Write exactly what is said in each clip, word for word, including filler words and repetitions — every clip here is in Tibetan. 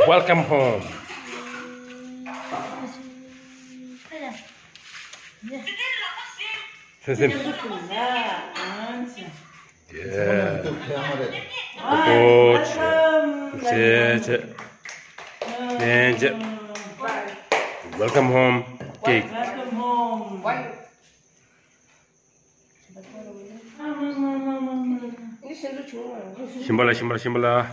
Welcome home. ཚེ་སེམས། ཡེ། ཨོ་ཆེ། ཆེ་ཆེ། ལན་ཆེ། Welcome home cake. Welcome home. ཞིམ་པ་ལ་ཞིམ་པ་ལ་ཞིམ་པ་ལ། ཨ།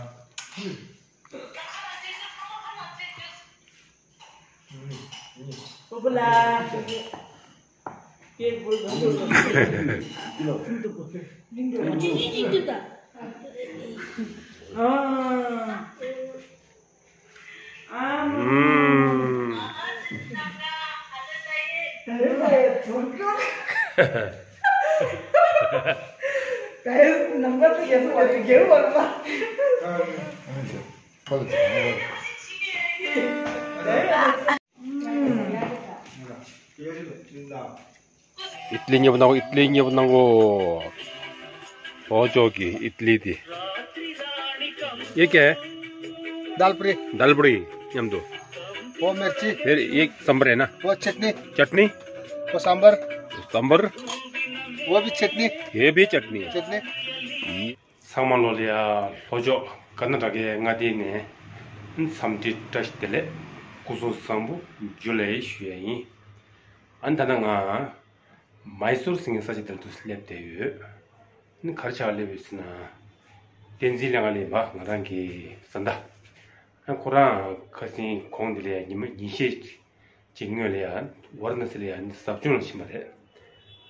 ཨམ། ད་ཡོད་ལ་ཡོད་ཚོར་སྐྱོ། ད་ཡོད་ནང་པ་ཚོ་རྒྱལ་སོང་བ་དེ་རྒྱལ་བ་ལ། ཨམ། ཨིད་ལི་མཉེས་པོ་གནང་གོ། ཨིད་ལི་མཉེས་པོ་གནང་གོ། ཨོ་ཅོག་གི་ཨིད་ལི་དེ། ये क्या है? दाल पूरी। दाल पूरी མཉམ་དུ། वो मिर्ची। फिर ये सांभर है ना? वो चटनी। चटनी। वो सांभर। सांभर। वो भी चटनी। ये भी चटनी। चटनी। ཚང་མ་ལོ་ལ་ཡ་ལྷོ་ཕྱོགས་ཀར་ན་ཊ་ཀའི་མངའ་སྡེ་ནས་འཚམས་འདྲི་བཀྲ་ཤིས་བདེ་ལེགས། སྐུ་གཟུགས་བཟང་པོ་ཇུ་ལེ་ཞུ་ཡ་ཡིན། ཨ་ནི་ད་ལྟ་ང་མའི་སུར་ཟེར་མཁན་ས་ཆ་དེར་དུ་སླེབས་བསྡད་ཡོད། ཨ་ནི་ག་རེ་བྱས་སླེབས་ཡོད་ཟེར་ན། བསྟན་འཛིན་ལྷ་ཁང་ལ་ཡིན་པ་ང་རང་གི་བཟའ་ཟླ། ཨ་ཁོ་རང་ཁ་སང་གོང་དེ་ལ་ཡ་ཉི་མ་ཉིན་ཤས་ཅིག་སྔོན་ལ་ཡ་ཝཱ་ར་ཎ་སི་ལ་ཡ་ནི་ཟབ་སྦྱོང་ལ་ཕྱིན་པ་རེད།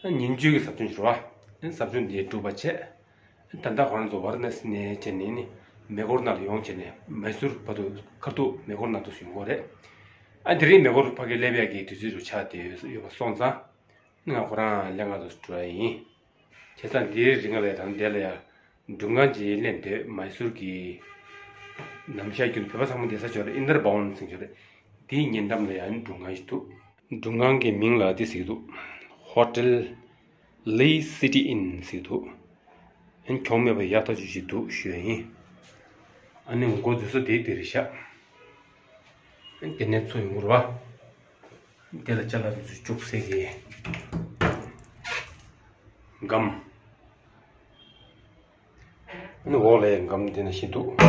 ཨ་ཉིན་བཅུའི་གི་ཟབ་སྦྱོང་ཞུ་བ། ཨ་ཟབ་སྦྱོང་འདི་གྲུབ་པ་བྱས། ཨ་ད་ལྟ་ཁོ་རང་ཚོ་ཝཱ་ར་ཎ་སི་ནས་བྱས་ནས་ནི་མེ་འཁོར་ནང་ལ་ཡོང་བྱས་ནས་མའི་སུར་བར་དུ་ཁ་ཐུག་མེ་འཁོར་ནང་དུ་ཡོང་གི་རེད། ཨ་དེ་རིང་མེ་འཁོར་ཕ་གི་སླེབས་ཡ་གི་དུས་ཚོད་རུ་ཆགས་བསྡད་ཡོད་པ་སོང་ཙང་། ང་ཁོ་རང་ལྷན་ཁང་དུ་འགྲོ་ཡ་ཡིན། བྱས་ཙང་འདིའི་རིང་ལ་དང་འདི་ལ་ཡ་མགྲོན་ཁང་ཅིག་ལེན་འདོད། མའི་སུར་གྱི་ནམ་ཞག་རྒྱུན་དུ་བོད་པ་ཚང་མ་བསྡད་ས་ཅིག་ཡོད་རེད། ཨིན་དར་བྷ་ཝན་ཟེར་གྱི་ཡོད་རེད། འདིའི་ཉེ་འགྲམ་ལ་ཡ་མགྲོན་ཁང་ཞིག་འདུག་མགྲོན་ཁང་གི་མིང་ལ་འདི་ཟེར་གྱི་འདུག Hotel Lee City Inn ཟེར་གྱི་འདུག་ཨ་ནི་གྱོང་མེད་པ་ཡག་ཐག་ཆོད་ཅིག་འདུག་ཞུ་ཡ་ཡིན། ཨ་ནི་ངོ་རྒོལ་འཛུལ་ས་དེ་དེ་རེད་ཤག་དེ་ནས་ཚུར་ཡོང་གི་རེད་བ། དེ་ལ་ཅ་ལག་དེ་ཚོ་བཅུག་སའི་གི་སྒམ། ཨ་ནི་འོག་ལ་ཡང་སྒམ་དེ་ནང་བཞིན་འདུག་ཨ་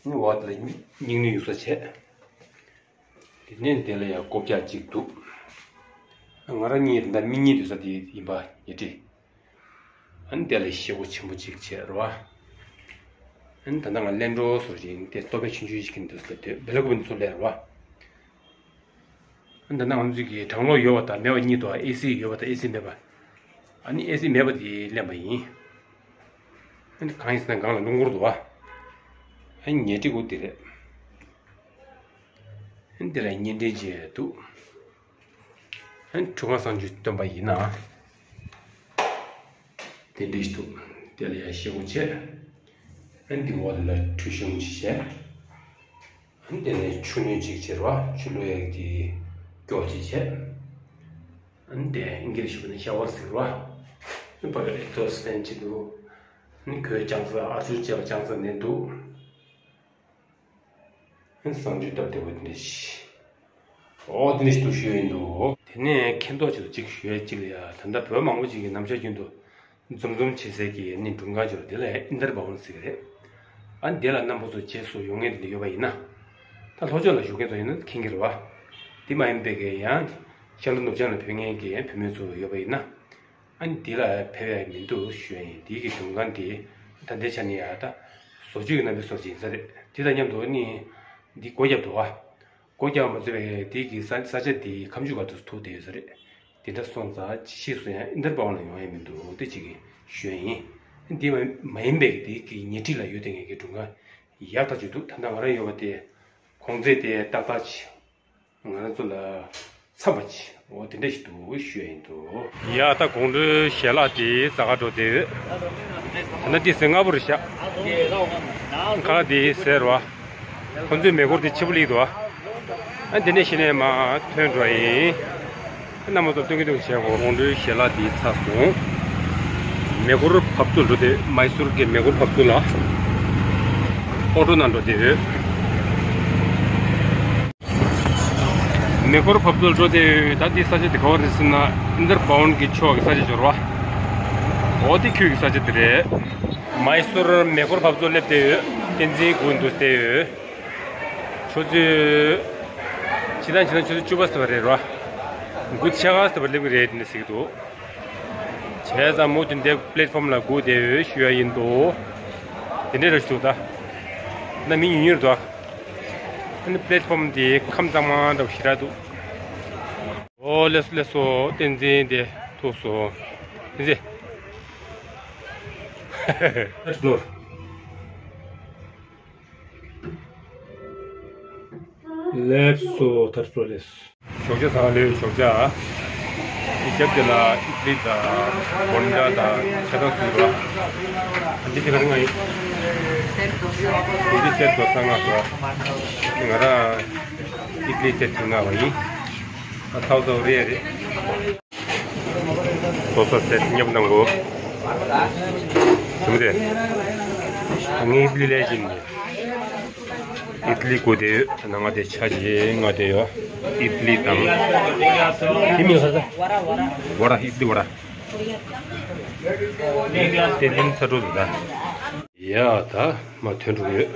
ནི་འོག་དེ་ལ་སྙིང་ནད་གཡུག་ས་བྱས། དེ་ནས་དེ་ལ་ཡང་སྒོ་བརྒྱ་གཅིག་འདུག་ང་རང་གཉིས་ད་ལྟ་མི་གཉིས་སྡོད་ས་དེ་ཡིན་པ་ངས་བྲིས། ཨ་ནི་དེ་ལ་ཤེལ་སྒོ་ཆེན་པོ་གཅིག་བྱས་རེད་བ། ཨ་ནི་ད་ལྟ་ང་གླེན་གྲོགས་ཚོ་ཞིག་དེ་ལྟོ་ཕད་ཆུང་ཆུང་ཞིག་གི་འདུག་ཟེར་དུས་བེ་ལ་ཀུ་པན་ཚོ་སླེབས་རེད་བ། ཨ་ནི་ད་ལྟ་ང་ཚོ་གི་གྲང་གློག་ཡོད་པ་དང་མེད་པ་གཉིས་འདུག་ཨེ་སི་ཡོད་པ་དང་ཨེ་སི་མེད་པ། ཨ་ནི་ཨེ་སི་མེད་པ་དེ་ལེན་པ་ཡིན། ཨ་ནི་གང་ཡིན་ཟེར་ན་སྒང་ལ་རླུང་འཁོར་འདུག་བ། ཨ་ནི་ཉལ་ཁྲི་གུ་དེ་རེད། ཨ་ནི་དེ་ལ་བརྙན་འཕྲིན་བྱས་འདུག་ཨ་ནི་ཁྲུས་ཁང་གསང་སྤྱོད་སྟོན་པ་ཡིན་ན། དེ་འདྲ་ཞིག་འདུག་དེ་ལ་ཡང་ཤེལ་སྒོ་བྱས། ཨ་ནི་འདི་འོག་དེ་ལ་ཁྲུས་གཞོང་ཞིག་བྱས། ཨ་ནི་དེ་ནས་ཆུ་སྣོད་ཅིག་བྱས་རེད་བ། ཆུ་བླུག་ཡག་གི་སྐྱོགས་ཅིག་བྱས། ཨ་ནི་དེ་ཨིན་སྐད་ལ་ཞུ་བ་ན་ཤ་ཝར་ཟེར་རེད་བ། ཨ་ནི་ཕ་གི་ཨེག་ཛོ་སི་ཊི་ཕེན་ཅིག་འདུག་ཨ་ནི་གོས་རྐྱང་ས་ཨ་ཅུར་བྱས་པ་རྐྱང་ས་ནས་འདུག་གསང་སྤྱོད་སྟབས་བདེ་པོ་དེ་འདྲ་ཞིག་ཨོ་དེ་འདྲ་ཞིག་འདུག་ཞུ་ཡིན་འདུག་དེ་ནས་མཁྱེན་རྟོགས་ཆེད་དུ་གཅིག་ཞུ་ཡ་གཅིག་ལ་ཡ། ད་ལྟ་བོད་མང་པོ་ཅིག་གིས་ནམ་ཞག་རྒྱུན་དུ་འཛོམས་འཛོམས་བྱེད་སའི་གི་ནི་མགྲོན་ཁང་ཅིག་ཡོད་རེད། དེ་ལ་ཨིན་དར་བྷ་ཝན་ཟེར་གི་རེད། ཨ་ནི་དེ་ལ་རྣམ་པ་ཚོ་རྗེས་སུ་ཡོང་མཁན་དེ་འདྲ་ཡོད་པ་ཡིན་ན། ད་ལྷོ་ཕྱོགས་ལ་བཞུགས་མཁན་ཚོ་ཡིན་ན་མཁྱེན་གྱི་རེད་བ། དེ་མ་ཡིན་པའི་གི་ཡང་ཤར་ལྷོ་ནུབ་བྱང་ལ་ཕེབས་མཁན་གྱི་བུད་མེད་ཚོ་ཡོད་པ་ཡིན་ན། ཨ་ནི་འདི་ལ་ཕེབས་ཡ་མི་འདུག་ཞུ་ཡ་ཡིན། འདི་གི་མགྲོན་ཁང་འདི་ད་ལྟའི་ཆ་ནས་ཡ་ད་བཟོ་བཅོས་ཀྱི་རྣམ་པའི་བཟོ་བཅོས་ཡིན་ས་རེད། དེ་དང་མཉམ་དུ་ཨ་ནི་འདི་སྒོ་བརྒྱབ་འདུག་བ། སྒོ་བརྒྱབ་མ་ཚད་པའི་འདི་གི་ས་ས་ཆ་འདི་ཁ་མཆུ་སྒང་དུ་ཐུག་བསྡད་ཡོད་ས་རེད། དེ་འདྲ་སོང་ཙང་ཕྱིས་སུ་ཡང་ཨིན་དར་བྷ་ཝན་ལ་ཡོང་ཡ་མི་འདུག་དེ་གཅིག་གི་ཞུ་ཡ་ཡིན། འདི་མ་མ་ཡིན་པའི་འདི་གི་ཉེ་འཁྲིས་ལ་ཡོད་བསྡད་མཁན་གྱི་མགྲོན་ཁང་ཡག་ཐག་ཆོད་འདུག་ད་ལྟ་ང་རང་ཡོད་པ་དེ་གོང་ཚད་དེ་ཏག་ཏག་ཅིག་ང་རང་ཚོ་ལ་འཚམས་པ་ཅིག་འོ་དེ་འདྲ་ཞིག་འདུག་ཞུ་ཡ་ཡིན་འདུག་ཡ་ད་དགོང་དྲོའི་ཞལ་ལག་དེ་ཟ་ག་འགྲོ་དེ་ཡོད། ད་ནི་དེ་ཟས་སྔ་པོ་རེད་ཤག་ཁ་ལག་དེ་ཟས་རེད་བ། ཁོ་ཚོའི་མེ་འཁོར་དེ་ཕྱི་པོ་སླེབས་འདུག་བ། ཨ་འདི་ནས་གཞི་ནས་མར་ཐོན་འགྲོ་ཡིན། རྣམ་པ་ཚོ་སྟོན་གྱི་འདུག་བྱས་གོ་དགོང་དྲོའི་ཞལ་ལག་འདི་ཚར་སོང་། མེ་འཁོར་བབས་ཚུགས་འགྲོ་དེ་མའི་སུར་གྱི་མེ་འཁོར་བབས་ཚུགས་ལ། ཨོ་ཊོ་ནང་འགྲོ་དེ་ཡོད། མེ་འཁོར་བབས་ཚུགས་འགྲོ་བསྡད་ཡོད། ད་འདི་ས་ཆ་དེ་ག་བ་རེད་ཟེར་ན། ཨིན་ཏར་བྷའུན་གྱི་ཕྱོགས་ཀྱི་ས་ཆ་འབྱོར་བ། འོ་དེ་ཁྱོད་ཀྱི་ས་ཆ་དེ་རེད། མའི་སུར་མེ་འཁོར་བབས་ཚུགས་སླེབས་བསྡད་ཡོད། བསྟན་འཛིན་སྒུག་འདུག་བསྡད་ཡོད། ཆུ་ཚོད། ཕྱི་ཟླ་ཕྱི་ཟླ་ཆུ་ཚོད་བཅུ་པ་ཟེར་བ་རེད་རོ། དགུ་ཕྱེད་ཀ་ཟེར་བ་སླེབས་ཀྱི་རེད་ནས་ཟེར་གྱི་འདུག་བྱས་ཙང་མུ་མཐུད་འདི་པླེ་ཊི་ཕོམ་ལ་སྒུག་བསྡད་ཡོད་ཞུ་ཡ་ཡིན་འདུག་དེ་འདྲའི་ར་ཞུ་ད། ན་མི་ཉུང་ཉུང་རེད་འདུག་ཨ་ནི་པླེ་ཊི་ཕོམ་དེ་ཁམས་གཙང་མ་འདྲ་པོ་ཞེ་དྲག་འདུག་ཨོ་ལེགས་སོ་ལེགས་སོ། བསྟན་འཛིན་དེ་ཐུག་སོང་། བསྟན་འཛིན། Let's go. ལེགས་སོ། ཐར་སོ་ལེགས། ཞོགས་ཇ་ཟ་ལེ་ཞོགས་ཇ། དེ་རྒྱབ་དེ་ལ་ཨིཌ་ལི་དང་བྷོན་ཌ་དང་ཆ་ཚང་བཟོས་པ། ཨ་འདི་དེ་ག་རེ་ང་ཡིན། འདི་སེར་དོ་ས་ལྔ་སོ། ང་རང་ཨིཌ་ལི་སེར་དོ་ལྔ་བ་ཡིན། ཨ་ཚའོ་ཚའོ་རེད་རེད། ལོ་གསར་ཚེས་མཉམ་གནང་གོ། དེ་མི་དེ། ངའི་ཨིཌ་ལི་ལས་ཀྱིན། ཨིཌ་ལི་གོ་དེ་ཡོད། ནང་ང་དེ་ཆ་ཅེ་ང་དེ་ཡོད། ཨིཌ་ལི་དང་། དེ་མིན་ཁ་ས། བ་ར། ཨིཌ་ལི་བ་ར། དེ་ལིང་ཚ་འགྲོ་འདུག་ད། ཡ་ད་མ་ཐོན་འགྲོ་གི་ཡོད།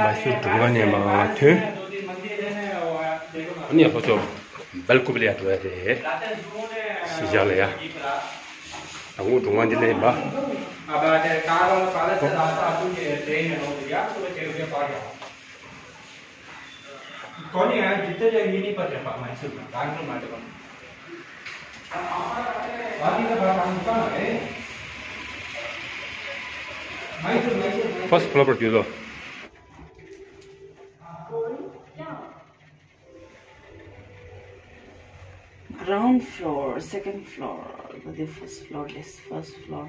མ་སུར་སྒྲུབ་ཁང་ནས་མར་ཐོན། ཨ་ནི་ལྷོ་ཕྱོགས་སྦེལ་ཀོབ་ལ་ཡར་འགྲོ་ཡ་རེད། གཞིས་ཆགས་ལ་ཡ། ད་ངོ་སྒྲུབ་ཁང་འདི་ལ་ཡིན་པ། First floor पर दे दो। Ground floor, second floor, the first floor, this first floor.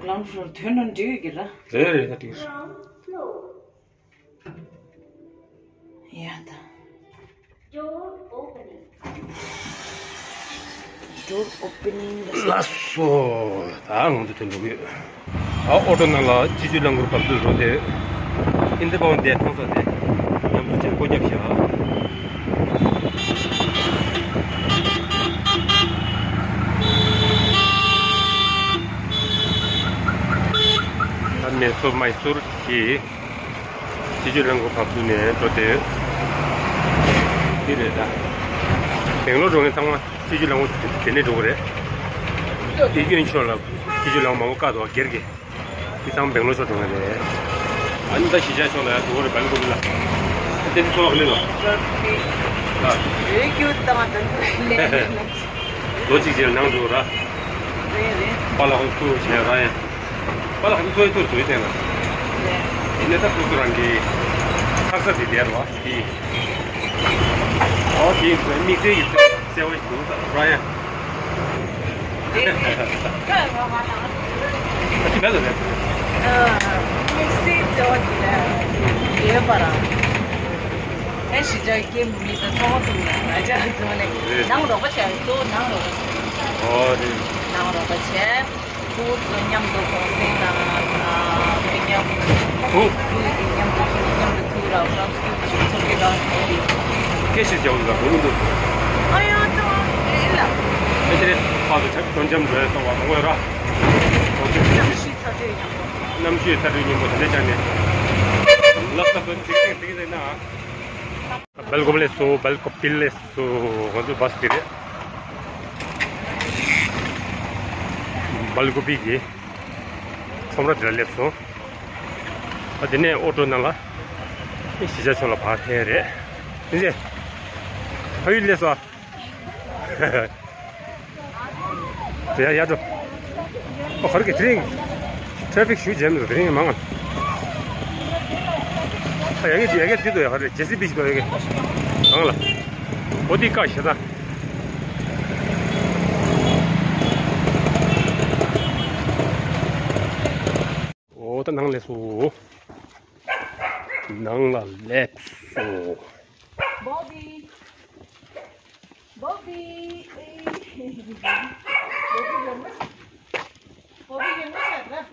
Ground floor, ཐོན་ན་འགྲིག་གི་ར། རེད་རེད་ད་འགྲིག་ར། Ground floor. ཡ་ད། Door opening. Door opening. ལགས་སོ། ད་ང་ཚོ་ཐོན་འགྲོ་གི་ཡོད། ཨ་ཨོ་ཊོ་ནང་ལ་སྤྱི་སྤྱོད་རླངས་འཁོར་བབས་ཚུགས་འགྲོ་དེ། ཨིན་ཏར་བྷའུན་དེ་མཐོང་ས་དེ། ཉམས་གསོ་བྱས་སྒོ་བརྒྱབ་བཞག་ད་མེ་སོར་མའི་སོར་གྱི། སྤྱི་སྤྱོད་རླངས་འཁོར་བབས་ཚུགས་ནས་འགྲོ་དེ། འདི་རེད་ད། སྦེང་ལོར་འགྲོ་མཁན་ཚང་མ་སྤྱི་སྤྱོད་རླངས་འཁོར་དེ་ནས་འགྲོ་གི་རེད། དེ་གཡོན་ཕྱོགས་ལ་སྤྱི་སྤྱོད་རླངས་འཁོར་མང་པོ་བཀག་འདུག་སྒེར་གྱི། དེ་ཚང་མ་སྦེང་ལོར་ཕྱོགས་འགྲོ་མཁན་རེད། ཨ་ནི་ད་གཞིས་ཆགས་ཕྱོགས་ལ་ཡང་འགྲོ་གི་རེད། སྦེལ་ཀོབ་ལ། དེ་ཚོ་ཚོགས་ལེ་ལོ། ཨ། ཡོད་རྒྱུ་བཏང་བ་དང་ལེ་ལོ་གཅིག་བྱས་ནང་འགྲོ་ར། རེད་རེད། པཱ་ལགས་ཁོང་ཚོ་བྱས་ར་ཡང་། པཱ་ལགས་ཁོང་ཚོ་ཡི་ཐུར་དུ་ཡི་བསྟན་ན། ཡིན་ནའི་ད་སོ་སོ་རང་གི་ཚགས་ས་དེ་བསྡད་རོགས་དེ། ཨོ་དེ་དམིགས་བསལ་གྱི་བརྩེ་བ་ཞིག་འདུག་ས་ར་ཡང་། ཨ་ཅི་མེད་ལ་རེད། དམིགས་བསལ་བརྩེ་བ་དེ་ཡོད་པ་ར། ཨེ་གཞིས་ཆགས་སྐྱེ་མི་ད་ཚོགས་པ་ཐུག་ནས་ང་ཅག་ཚོ་ནས་ནང་རོགས་པ་བྱས། གཙོ་བོ་ནང་རོགས་པ་བྱས། ཨོ་རེད། ནང་རོགས་པ་བྱས། ཁོ་ཚོ་མཉམ་དུ་གུང་སེང་དང་། ཨ། མི་མཉམ། ཁོ། ཁོ་ཡི་མཉམ་དུ་མཉམ་དུ་ཐུག་ར་ཁོ་རང་ཚོ་ཚོགས་ཀྱི་རང་ཚོགས་ཀྱི། སྐད་ཆ་རྒྱག་འོང་ལ་འགྲོ་གི་འདུག་ཨ་ཡ་ཏོ་ཨེ་ལ། ཨེ་ཅེ་རེད། ཕ་ཚོ་ཆ་དོན་འཇམ་འགྲོ་ཡ་སོང་བ་མང་པོ་ཡོད་ར། གནམ་གཤིས་ཚ་དྲོད་མཉམ་པོ། གནམ་གཤིས་ཚ་དྲོད་མཉམ་པོ་དེ་འདྲ་ཅང་ནས། ལབ་ད་ཚོ་ཚིག་ཚིག་ཚིག་ཚིག་ན། སྦེལ་ཀོབ་སླེབས་སོང་། སྦེལ་ཀོབ་སླེབས་སོང་། ང་ཚོ་བྷ་སི་འདི་རེད། སྦེལ་ཀོབ་ཀྱི་ཁྲོམ་ར་འདི་ལ་སླེབས་སོང་། ཨ་དེ་ནས་ཨོ་ཊོ་ནང་ལ་གཞིས་ཆགས་ཕྱོགས་ལ་ཕར་འཐེན་རེད། ཨིན་ཟེ། ཕ་ཡུལ་སླེབས་སོང་། ཡ་ཡ་འགྲོ། ཨོ་ཧར་གི་དེ་རིང་ཊེ་ཕིག་ཞུ་ཇེམ་དུ་དེ་རིང་མང་ང་། ཨ་ཡ་གི་ཡ་གི་དེ་དུ་ཡ་ཧར་ཇེ་སི་བི་ཞིག་དུ་ཡ་གི་མང་ལ། ཨོ་དེ་ཀ་ཤེ་ད། ཨོ་ད་ནང་སླེབས་སོང་། ནང་ལ་སླེབས་སོང་། བོ་བི། བོ་བི། ཨེ། བོ་བི་ཡོང་མ། བོ་བི་ཡོང་མ་ཤག་ར།